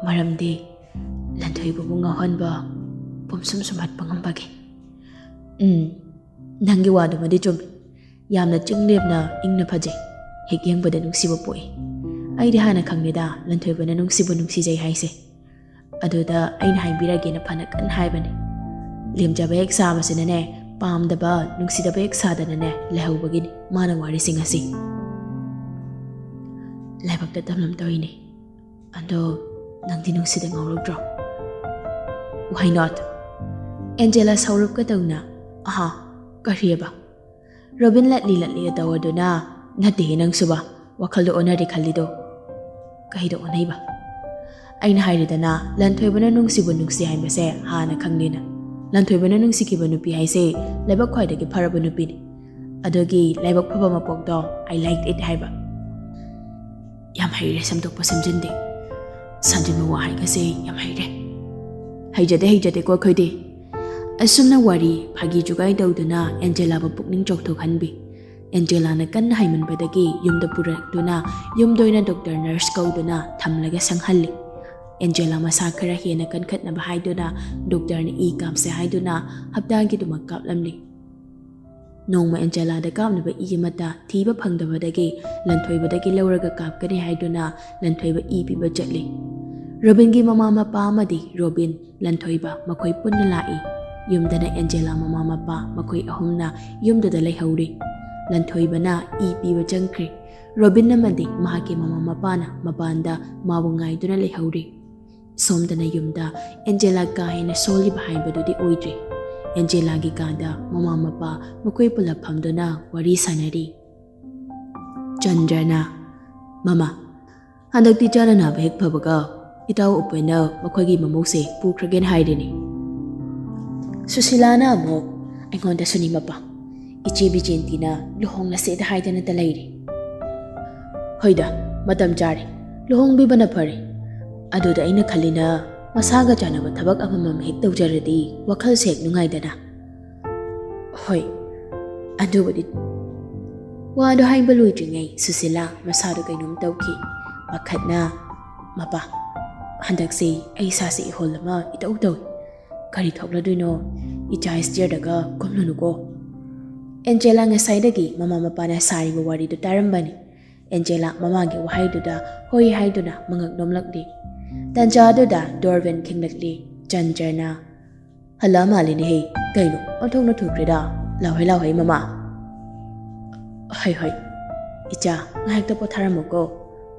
ꯃꯔꯝꯗꯤ ꯂꯟꯊꯣꯏꯕꯕꯨ ꯉꯥꯎꯍꯟꯕ, ꯄꯨꯝꯁꯨꯝ ꯁꯨꯝꯍꯠꯄ ꯉꯝꯕꯒꯤ꯫" "ꯎꯝ, ꯅꯪꯒꯤ ꯋꯥꯗꯨꯃꯗꯤ ꯆꯨꯝꯃꯤ꯫ ꯌꯥꯝꯅ ꯆꯤꯡ ꯂꯦꯝꯅ ꯏꯪꯅ ꯐꯖꯩ꯫ ꯍꯦꯛ ꯌꯦꯡꯕꯗ ꯅꯨꯡꯁꯤꯕ ꯄꯣꯛꯏ꯫ ꯑꯩꯗꯤ ꯍꯥꯟꯅ ꯈꯪꯂꯦꯗ ꯂꯟꯊꯣꯏꯕꯅ ꯅꯨꯡꯁꯤꯕ ꯅꯨꯡꯁꯤꯖꯩ ꯍꯥꯏꯁꯦ꯫ ꯑꯗꯨꯗ ꯑꯩꯅ ꯍꯥꯏꯕꯤꯔꯒꯦꯅ ꯐꯅ ꯀꯟꯅ ꯍꯥꯏꯕꯅꯤ꯫ ꯂꯦꯝꯖꯕ ꯍꯦꯛ ꯁꯥꯕꯁꯤꯅꯅꯦ, ꯄꯥꯝꯗꯕ, ꯅꯨꯡꯁꯤꯗꯕ ꯍꯦꯛ ꯁꯥꯗꯅꯅꯦ ꯂꯩꯍꯧꯕꯒꯤꯅꯤ ꯃꯥꯅ ꯋꯥꯔꯤꯁꯤꯡ ꯑꯁꯤ꯫ ꯂꯥꯏꯕꯛꯇ ꯇꯝꯂꯝꯗꯧꯔꯤꯅꯤ꯫ ꯑꯗꯣ ꯅꯪꯗꯤ ꯅꯨꯡꯁꯤꯗ ꯉꯥꯎꯔꯛꯇ꯭ꯔꯣ?" "Why not?" ꯑꯦꯟꯖꯦꯂꯥ ꯁꯥꯎꯔꯞꯀ ꯇꯧꯅ, "ꯑꯍꯥ, ꯀꯔꯤꯑꯕ?" ꯔꯣꯕꯤꯟ ꯂꯠꯂꯤ ꯂꯠꯂꯤꯒ ꯇꯧꯔꯗꯨꯅ, "ꯅꯠꯇꯦꯍꯦ ꯅꯪꯁꯨꯕ, ꯋꯥꯈꯜꯗꯣ ꯑꯣꯟꯅꯔꯦ ꯈꯜꯂꯤꯗꯣ꯫" "ꯀꯩꯗ ꯑꯣꯟꯅꯩꯕ?" "ꯑꯩꯅ ꯍꯥꯏꯔꯤꯗꯅ, ꯂꯟꯊꯣꯏꯕꯅ ꯅꯨꯡꯁꯤꯕꯨ ꯅꯨꯡꯁꯤ ꯍꯥꯏꯕꯁꯦ ꯍꯥꯟꯅ ꯈꯪꯂꯦꯅ꯫ ꯂꯟꯊꯣꯏꯕꯅ ꯅꯨꯡꯁꯤꯈꯤꯕ ꯅꯨꯄꯤ ꯍꯥꯏꯁꯦ ꯂꯥꯏꯕꯛ ꯈ꯭ꯋꯥꯏꯗꯒꯤ ꯐꯔꯕ ꯅꯨꯄꯤꯅꯤ꯫ ꯑꯗꯨꯒꯤ ꯂꯥꯏꯕꯛ ꯐꯕ ꯃꯄꯣꯛꯇꯣ "I liked it" ꯍꯥꯏꯕ꯫ ꯌꯥꯝ ꯍꯩꯔꯦ ꯁꯦꯝꯗꯣꯛꯄ ꯁꯦꯝꯖꯤꯟꯗꯦ꯫ ꯁꯥꯖꯤꯟꯕ ꯋꯥꯍꯩꯒꯁꯦ ꯌꯥꯝ ꯍꯩꯔꯦ꯫ ꯍꯩꯖꯗꯦ, ꯍꯩꯖꯗꯦꯀꯣ ꯑꯩꯈꯣꯏꯗꯤ꯫ ꯑꯁꯨꯝꯅ ꯋꯥꯔꯤ ꯐꯥꯒꯤ ꯖꯨꯒꯥꯏ ꯇꯧꯗꯨꯅ ꯑꯦꯟꯖꯦꯂꯥꯕꯨ ꯄꯨꯛꯅꯤꯡ ꯆꯥꯎꯊꯣꯛꯍꯟꯕꯤ꯫ ꯑꯦꯟꯖꯦꯂꯥꯅ ꯀꯟꯅ ꯍꯥꯏꯃꯟꯕꯗꯒꯤ ꯌꯨꯝꯗ ꯄꯨꯔꯛꯇꯨꯅ ꯌꯨꯝꯗ ꯑꯣꯏꯅ ꯗꯣꯛꯇꯔ ꯅꯔꯁ ꯀꯧꯗꯨꯅ ꯊꯝꯂꯒ ꯁꯪꯍꯜꯂꯤ꯫ ꯑꯦꯟꯖꯦꯂꯥ ꯃꯁꯥ ꯈꯔ ꯍꯦꯟꯅ ꯀꯟꯈꯠꯅꯕ ꯍꯥꯏꯗꯨꯅ ꯗꯣꯛꯇꯔꯅ ꯏ ꯀꯥꯞꯁꯦ ꯍꯥꯏꯗꯨꯅ ꯍꯞꯇꯥꯒꯤꯗꯃꯛ ꯀꯥꯞꯂꯝꯂꯤ꯫ ꯅꯣꯡꯃ ꯑꯦꯟꯖꯦꯂꯥꯗ ꯀꯥꯞꯅꯕ ꯏ ꯑꯃꯠꯇ ꯊꯤꯕ ꯐꯪꯗꯕꯗꯒꯤ ꯂꯟꯊꯣꯏꯕꯗꯒꯤ ꯂꯧꯔꯒ ꯀꯥꯞꯀꯅꯤ ꯍꯥꯏꯗꯨꯅ ꯂꯟꯊꯣꯏꯕ ꯏ ꯄꯤꯕ ꯆꯠꯂꯤ꯫ ꯔꯣꯕꯤꯟꯒꯤ ꯃꯃꯥ ꯃꯄꯥ ꯑꯃꯗꯤ ꯔꯣꯕꯤꯟ, ꯂꯟꯊꯣꯏꯕ ꯃꯈꯣꯏ ꯄꯨꯟꯅ ꯂꯥꯛꯏ꯫ ꯌꯨꯝꯗꯅ ꯑꯦꯟꯖꯦꯂꯥ ꯃꯃꯥ ꯃꯄꯥ ꯃꯈꯣꯏ ꯑꯍꯨꯝꯅ ꯌꯨꯝꯗꯨꯗ ꯂꯩꯍꯧꯔꯤ꯫ ꯂꯟꯊꯣꯏꯕꯅ ꯏ ꯄꯤꯕ ꯆꯪꯈ꯭ꯔꯦ꯫ ꯔꯣꯕꯤꯟ ꯑꯃꯗꯤ ꯃꯍꯥꯛꯀꯤ ꯃꯃꯥ ꯃꯄꯥꯅ ꯃꯄꯥꯟꯗ ꯃꯥꯕꯨ ꯉꯥꯏꯗꯨꯅ ꯂꯩꯍꯧꯔꯤ꯫ ꯁꯣꯝꯗꯅ ꯌꯨꯝꯗ ꯑꯦꯟꯖꯦꯂꯥ ꯀꯥ ꯍꯦꯟꯅ ꯁꯣꯜꯂꯤꯕ ꯍꯥꯏꯕꯗꯨꯗꯤ ꯑꯣꯏꯗ꯭ꯔꯤ꯫ ꯑꯦꯟꯖꯦꯂꯥꯒꯤ ꯀꯥꯗ ꯃꯃꯥ ꯃꯄꯥ ꯃꯈꯣꯏ ꯄꯨꯂꯞ ꯐꯝꯗꯨꯅ ꯋꯥꯔꯤ ꯁꯥꯟꯅꯔꯤ꯫ ꯆꯟꯗ꯭ꯔꯅ, "ꯃꯃꯥ, ꯍꯟꯗꯛꯇꯤ ꯏꯆꯥꯅ ꯅꯥꯕ ꯍꯦꯛ ꯐꯕꯒ ꯏꯇꯥꯎ ꯎꯄꯦꯟꯅ ꯃꯈꯣꯏꯒꯤ ꯃꯃꯧꯁꯦ ꯄꯨꯈ꯭ꯔꯒꯦꯅ ꯍꯥꯏꯔꯤꯅꯤ꯫" ꯁꯨꯁꯤꯂꯥꯅ ꯑꯃꯨꯛ, "ꯑꯩꯉꯣꯟꯗꯁꯨꯅꯤ ꯃꯄꯥ, ꯏꯆꯦ ꯕꯤꯖꯦꯟꯇꯤꯅ ꯂꯨꯍꯣꯡꯂꯁꯦꯗ ꯍꯥꯏꯗꯅꯇ ꯂꯩꯔꯤ꯫" "ꯍꯣꯏꯗ, ꯃꯇꯝ ꯆꯥꯔꯦ, ꯂꯨꯍꯣꯡꯕꯤꯕꯅ ꯐꯔꯦ꯫ ꯑꯗꯨꯗ ꯑꯩꯅ ꯈꯜꯂꯤꯅ, ꯃꯁꯥꯒ ꯆꯥꯟꯅꯕ ꯊꯕꯛ ꯑꯃꯃꯝ ꯍꯦꯛ ꯇꯧꯖꯔꯗꯤ ꯋꯥꯈꯜꯁꯦ ꯍꯦꯛ ꯅꯨꯡꯉꯥꯏꯗꯅ꯫" "ꯍꯣꯏ, ꯑꯗꯨꯕꯨꯗꯤ꯫" ꯋꯥꯗꯣ ꯍꯥꯏꯕ ꯂꯣꯏꯗ꯭ꯔꯤꯉꯩ ꯁꯨꯁꯤꯂꯥ ꯃꯁꯥꯗꯣ ꯀꯩꯅꯣꯝ ꯇꯧꯈꯤ꯫ ꯄꯥꯈꯠꯅ, "ꯃꯄꯥ, ꯍꯟꯗꯛꯁꯦ ꯑꯩ ꯏꯁꯥꯁꯦ ꯏꯍꯣꯜ ꯑꯃ ꯏꯇꯧ ꯇꯧꯏ꯫ ꯀꯔꯤ ꯊꯣꯛꯂꯗꯣꯏꯅꯣ? ꯏꯆꯥ ꯁ꯭ꯇꯦꯌꯔꯗꯒ ꯀꯨꯝꯂꯨꯅꯨꯀꯣ꯫" ꯑꯦꯟꯖꯦꯂꯥ ꯉꯁꯥꯏꯗꯒꯤ ꯃꯃꯥ ꯃꯄꯥꯅ ꯁꯥꯔꯤꯕ ꯋꯥꯔꯤꯗꯨ ꯇꯥꯔꯝꯕꯅꯤ꯫ ꯑꯦꯟꯖꯦꯂꯥ ꯃꯃꯥꯒꯤ ꯋꯥꯍꯩꯗꯨꯗ ꯍꯣꯏ ꯍꯥꯏꯗꯨꯅ ꯃꯉꯛ ꯅꯣꯝꯂꯛꯂꯤ꯫ ꯇꯥꯟꯖꯥ ꯑꯗꯨꯗ ꯗꯣꯔꯕꯦꯜ ꯈꯤꯡꯂꯛꯂꯤ꯫ ꯆꯟꯗ꯭ꯔꯅ, "ꯍꯜꯂꯛꯑ ꯃꯥꯜꯂꯦꯅꯦꯍꯦ꯫ ꯀꯩꯅꯣ, ꯑꯣꯟꯊꯣꯛꯅ ꯊꯨꯈ꯭ꯔꯦꯗ꯫ ꯂꯥꯎꯍꯩ, ꯂꯥꯎꯍꯩ, ꯃꯃꯥ꯫" "ꯍꯣꯏ, ꯍꯣꯏ, ꯏꯆꯥ, ꯉꯥꯏꯍꯥꯛꯇ ꯄꯣꯊꯥꯔꯝꯃꯨꯀꯣ꯫"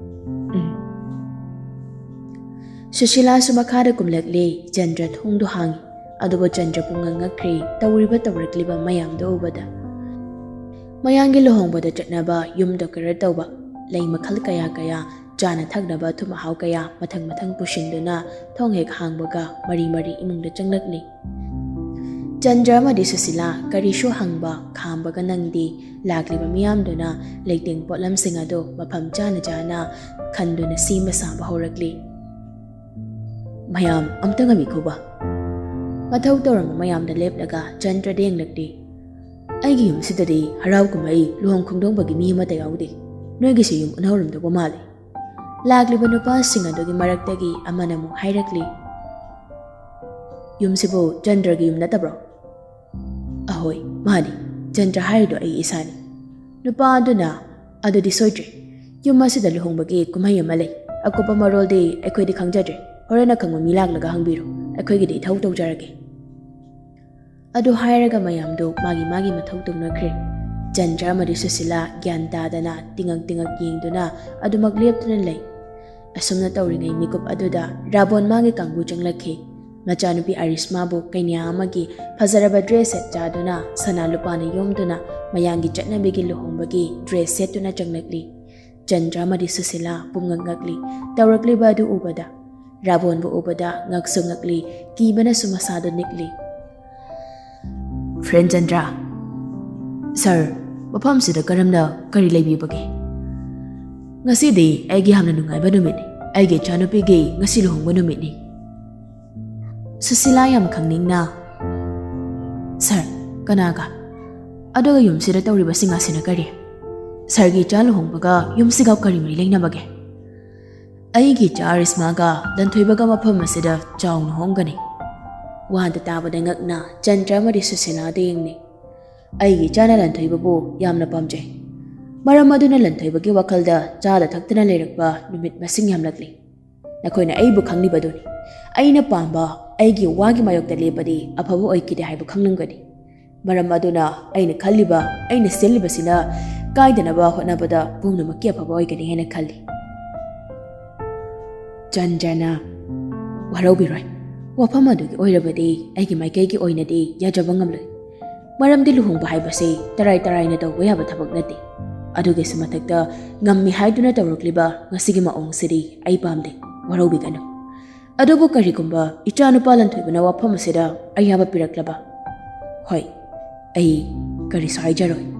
ꯎꯝ꯫ ꯁꯨꯁꯤꯂꯥꯁꯨ ꯃꯈꯥꯗ ꯀꯨꯝꯂꯛꯂꯦ꯫ ꯆꯟꯗ꯭ꯔ ꯊꯣꯡꯗꯨ ꯍꯥꯡꯉꯤ꯫ ꯑꯗꯨꯕꯨ ꯆꯟꯗ꯭ꯔ ꯄꯨꯡꯉꯛ ꯉꯛꯈ꯭ꯔꯦ ꯇꯧꯔꯤꯕ ꯇꯧꯔꯛꯂꯤꯕ ꯃꯌꯥꯝꯗꯨ ꯎꯕꯗ꯫ ꯃꯌꯥꯝꯒꯤ ꯂꯨꯍꯣꯡꯕꯗ ꯆꯠꯅꯕ ꯌꯨꯝ ꯗꯦꯀꯣꯔꯦꯠ ꯇꯧꯕ, ꯂꯩ ꯃꯈꯜ ꯀꯌꯥ ꯀꯌꯥ, ꯆꯥꯅ ꯊꯛꯅꯕ ꯑꯊꯨꯝ ꯑꯍꯥꯎ ꯀꯌꯥ ꯃꯊꯪ ꯃꯊꯪ ꯄꯨꯁꯤꯟꯗꯨꯅ ꯊꯣꯡ ꯍꯦꯛ ꯍꯥꯡꯕꯒ ꯃꯔꯤ ꯃꯔꯤ ꯏꯃꯨꯡꯗ ꯆꯪꯂꯛꯂꯤ꯫ ꯆꯟꯗ꯭ꯔ ꯑꯃꯗꯤ ꯁꯨꯁꯤꯂꯥ ꯀꯔꯤꯁꯨ ꯍꯪꯕ ꯈꯥꯝꯕꯒ ꯅꯪꯗꯦ꯫ ꯂꯥꯛꯂꯤꯕ ꯃꯤꯌꯥꯝꯗꯨꯅ ꯂꯩꯇꯦꯡ ꯄꯣꯠꯂꯝꯁꯤꯡ ꯑꯗꯨ ꯃꯐꯝ ꯆꯥꯅ ꯆꯥꯅ ꯈꯟꯗꯨꯅ ꯁꯦꯝꯕ ꯁꯥꯕ ꯍꯧꯔꯛꯂꯤ꯫ "ꯃꯌꯥꯝ ꯑꯝꯇ ꯉꯝꯃꯤꯈꯣꯕ꯫" ꯃꯊꯧ ꯇꯧꯔꯝꯕ ꯃꯌꯥꯝꯗ ꯂꯦꯞꯂꯒ ꯆꯟꯗ꯭ꯔꯗ ꯌꯦꯡꯂꯛꯂꯤ꯫ "ꯑꯩꯒꯤ ꯌꯨꯝꯁꯤꯗꯗꯤ ꯍꯔꯥꯎ ꯀꯨꯝꯍꯩ, ꯂꯨꯍꯣꯡ ꯈꯣꯡꯗꯣꯡꯕꯒꯤ ꯃꯤ ꯑꯃꯠꯇ ꯌꯥꯎꯗꯦ꯫ ꯅꯣꯏꯒꯤꯁꯨ ꯌꯨꯝ ꯎꯅꯍꯧꯔꯝꯗꯧꯕ ꯃꯥꯜꯂꯤ꯫" ꯂꯥꯛꯂꯤꯕ ꯅꯨꯄꯥꯁꯤꯡ ꯑꯗꯨꯒꯤ ꯃꯔꯛꯇꯒꯤ ꯑꯃꯅ ꯑꯃꯨꯛ ꯍꯥꯏꯔꯛꯂꯤ, "ꯌꯨꯝꯁꯤꯕꯨ ꯆꯟꯗ꯭ꯔꯒꯤ ꯌꯨꯝ ꯅꯠꯇꯕ꯭ꯔꯣ?" "ꯑꯍꯣꯏ, ꯃꯥꯅꯤ꯫ ꯆꯟꯗ꯭ꯔ ꯍꯥꯏꯔꯤꯗꯣ ꯑꯩ ꯏꯁꯥꯅꯤ꯫" ꯅꯨꯄꯥ ꯑꯗꯨꯅ, "ꯑꯗꯨꯗꯤ ꯁꯣꯏꯗ꯭ꯔꯦ꯫ ꯌꯨꯝ ꯑꯁꯤꯗ ꯂꯨꯍꯣꯡꯕꯒꯤ ꯀꯨꯝꯍꯩ ꯑꯃ ꯂꯩ꯫ ꯑꯀꯨꯞꯄ ꯃꯔꯣꯜꯗꯤ ꯑꯩꯈꯣꯏꯗꯤ ꯈꯪꯖꯗ꯭ꯔꯦ꯫ ꯍꯣꯔꯦꯟ ꯑꯈꯪꯕ ꯃꯤ ꯂꯥꯛꯂꯒ ꯍꯪꯕꯤꯔꯣ꯫ ꯑꯩꯈꯣꯏꯒꯤꯗꯤ ꯏꯊꯧ ꯇꯧꯖꯔꯒꯦ꯫" ꯑꯗꯨ ꯍꯥꯏꯔꯒ ꯃꯌꯥꯝꯗꯨ ꯃꯥꯒꯤ ꯃꯥꯒꯤ ꯃꯊꯧ ꯇꯧꯅꯈ꯭ꯔꯦ꯫ ꯆꯟꯗ꯭ꯔ ꯑꯃꯗꯤ ꯁꯨꯁꯤꯂꯥ ꯒ꯭ꯌꯥꯟ ꯇꯥꯗꯅ ꯇꯤꯉꯛ ꯇꯤꯉꯛ ꯌꯦꯡꯗꯨꯅ ꯑꯗꯨꯃꯛ ꯂꯦꯞꯇꯨꯅ ꯂꯩ꯫ ꯑꯁꯨꯝꯅ ꯇꯧꯔꯤꯉꯩ ꯃꯤꯀꯨꯞ ꯑꯗꯨꯗ ꯔꯥꯕꯣꯟ ꯃꯥꯒꯤ ꯀꯥꯡꯕꯨ ꯆꯪꯂꯛꯈꯤ꯫ ꯃꯆꯥꯅꯨꯄꯤ ꯑꯔꯤꯁꯃꯥꯕꯨ ꯀꯩꯅꯥ ꯑꯃꯒꯤ ꯐꯖꯔꯕ ꯗ꯭ꯔꯦꯁ ꯁꯦꯠ ꯆꯥꯗꯨꯅ ꯁꯅꯥ ꯂꯨꯄꯥꯅ ꯌꯣꯝꯗꯨꯅ ꯃꯌꯥꯝꯒꯤ ꯆꯠꯅꯕꯤꯒꯤ ꯂꯨꯍꯣꯡꯕꯒꯤ ꯗ꯭ꯔꯦꯁ ꯁꯦꯠꯇꯨꯅ ꯆꯪꯂꯛꯂꯤ꯫ ꯆꯟꯗ꯭ꯔ ꯑꯃꯗꯤ ꯁꯨꯁꯤꯂꯥ ꯄꯨꯡꯉꯛ ꯉꯛꯂꯤ꯫ ꯇꯧꯔꯛꯂꯤꯕ ꯑꯗꯨ ꯎꯕꯗ, ꯔꯥꯕꯣꯟꯕꯨ ꯎꯕꯗ ꯉꯛꯁꯨ ꯉꯛꯂꯤ, ꯀꯤꯕꯅꯁꯨ ꯃꯁꯥꯗꯨ ꯅꯤꯛꯂꯤ꯫ "ꯐ꯭ꯔꯦꯟ ꯆꯟꯗ꯭ꯔ, ꯁꯥꯔ, ꯃꯐꯝꯁꯤꯗ ꯀꯔꯝꯅ ꯀꯔꯤ ꯂꯩꯕꯤꯕꯒꯦ?" "ꯉꯁꯤꯗꯤ ꯑꯩꯒꯤ ꯌꯥꯝꯅ ꯅꯨꯡꯉꯥꯏꯕ ꯅꯨꯃꯤꯠꯅꯤ꯫ ꯑꯩꯒꯤ ꯏꯆꯥꯅꯨꯄꯤꯒꯤ ꯉꯁꯤ ꯂꯨꯍꯣꯡꯕ ꯅꯨꯃꯤꯠꯅꯤ꯫" ꯁꯨꯁꯤꯂꯥ ꯌꯥꯝ ꯈꯪꯅꯤꯡꯅ, "ꯁꯥꯔ, ꯀꯅꯥꯒ? ꯑꯗꯨꯒ ꯌꯨꯝꯁꯤꯗ ꯇꯧꯔꯤꯕꯁꯤꯡ ꯑꯁꯤꯅ ꯀꯔꯤ? ꯁꯥꯔꯒꯤ ꯏꯆꯥ ꯂꯨꯍꯣꯡꯕꯒ ꯌꯨꯝꯁꯤꯒ ꯀꯔꯤ ꯃꯔꯤ ꯂꯩꯅꯕꯒꯦ?" "ꯑꯩꯒꯤ ꯏꯆꯥ ꯑꯔꯤꯁꯃꯥꯒ ꯂꯟꯊꯣꯏꯕꯒ ꯃꯐꯝ ꯑꯁꯤꯗ ꯆꯥꯎꯅ ꯍꯣꯡꯒꯅꯤ꯫" ꯋꯥꯗꯨ ꯇꯥꯕꯗ ꯉꯛꯅ ꯆꯟꯗ꯭ꯔ ꯑꯃꯗꯤ ꯁꯨꯁꯤꯂꯥꯗ ꯌꯦꯡꯂꯤ꯫ "ꯑꯩꯒꯤ ꯏꯆꯥꯅ ꯂꯟꯊꯣꯏꯕꯕꯨ ꯌꯥꯝꯅ ꯄꯥꯝꯖꯩ꯫ ꯃꯔꯝ ꯑꯗꯨꯅ ꯂꯟꯊꯣꯏꯕꯒꯤ ꯋꯥꯈꯜꯗ ꯆꯥꯗ ꯊꯛꯇꯅ ꯂꯩꯔꯛꯄ ꯅꯨꯃꯤꯠ ꯃꯁꯤꯡ ꯌꯥꯝꯂꯛꯂꯤ꯫ ꯅꯈꯣꯏꯅ ꯑꯩꯕꯨ ꯈꯪꯂꯤꯕꯗꯨꯅꯤ꯫ ꯑꯩꯅ ꯄꯥꯝꯕ, ꯑꯩꯒꯤ ꯋꯥꯒꯤ ꯃꯥꯌꯣꯛꯇ ꯂꯦꯞꯄꯗꯤ ꯑꯐꯕ ꯑꯣꯏꯈꯤꯗꯦ ꯍꯥꯏꯕ ꯈꯪꯂꯝꯒꯅꯤ꯫ ꯃꯔꯝ ꯑꯗꯨꯅ ꯑꯩꯅ ꯈꯜꯂꯤꯕ, ꯑꯩꯅ ꯁꯤꯜꯂꯤꯕꯁꯤꯅ ꯀꯥꯏꯗꯅꯕ ꯍꯣꯠꯅꯕꯗ ꯄꯨꯝꯅꯃꯛꯀꯤ ꯑꯐꯕ ꯑꯣꯏꯒꯅꯤ ꯍꯥꯏꯅ ꯈꯜꯂꯤ꯫" ꯆꯟꯗ꯭ꯔꯅ, "ꯋꯥꯔꯧꯕꯤꯔꯣꯏ꯫ ꯋꯥꯐꯝ ꯑꯗꯨꯒꯤ ꯑꯣꯏꯔꯕꯗꯤ ꯑꯩꯒꯤ ꯃꯥꯏꯀꯩꯒꯤ ꯑꯣꯏꯅꯗꯤ ꯌꯥꯖꯕ ꯉꯝꯂꯣꯏ꯫ ꯃꯔꯝꯗꯤ ꯂꯨꯍꯣꯡꯕ ꯍꯥꯏꯕꯁꯤ ꯇꯔꯥꯏ ꯇꯔꯥꯏꯅ ꯇꯧꯕ ꯌꯥꯕ ꯊꯕꯛ ꯅꯠꯇꯦ꯫ ꯑꯗꯨꯒꯤꯁꯨ ꯃꯊꯛꯇ ꯉꯝꯃꯤ ꯍꯥꯏꯗꯨꯅ ꯇꯧꯔꯛꯂꯤꯕ ꯉꯁꯤꯒꯤ ꯃꯑꯣꯡꯁꯤꯗꯤ ꯑꯩ ꯄꯥꯝꯗꯦ꯫ ꯋꯥꯔꯧꯕꯤꯒꯅꯨ꯫ ꯑꯗꯨꯕꯨ ꯀꯔꯤꯒꯨꯝꯕ ꯏꯆꯥꯅꯨꯄꯥ ꯂꯟꯊꯣꯏꯕꯅ ꯋꯥꯐꯝ ꯑꯁꯤꯗ ꯑꯌꯥꯕ ꯄꯤꯔꯛꯂꯕ?" ꯍꯣꯏ, ꯑꯩ ꯀꯔꯤꯁꯨ ꯍꯥꯏꯖꯔꯣꯏ꯫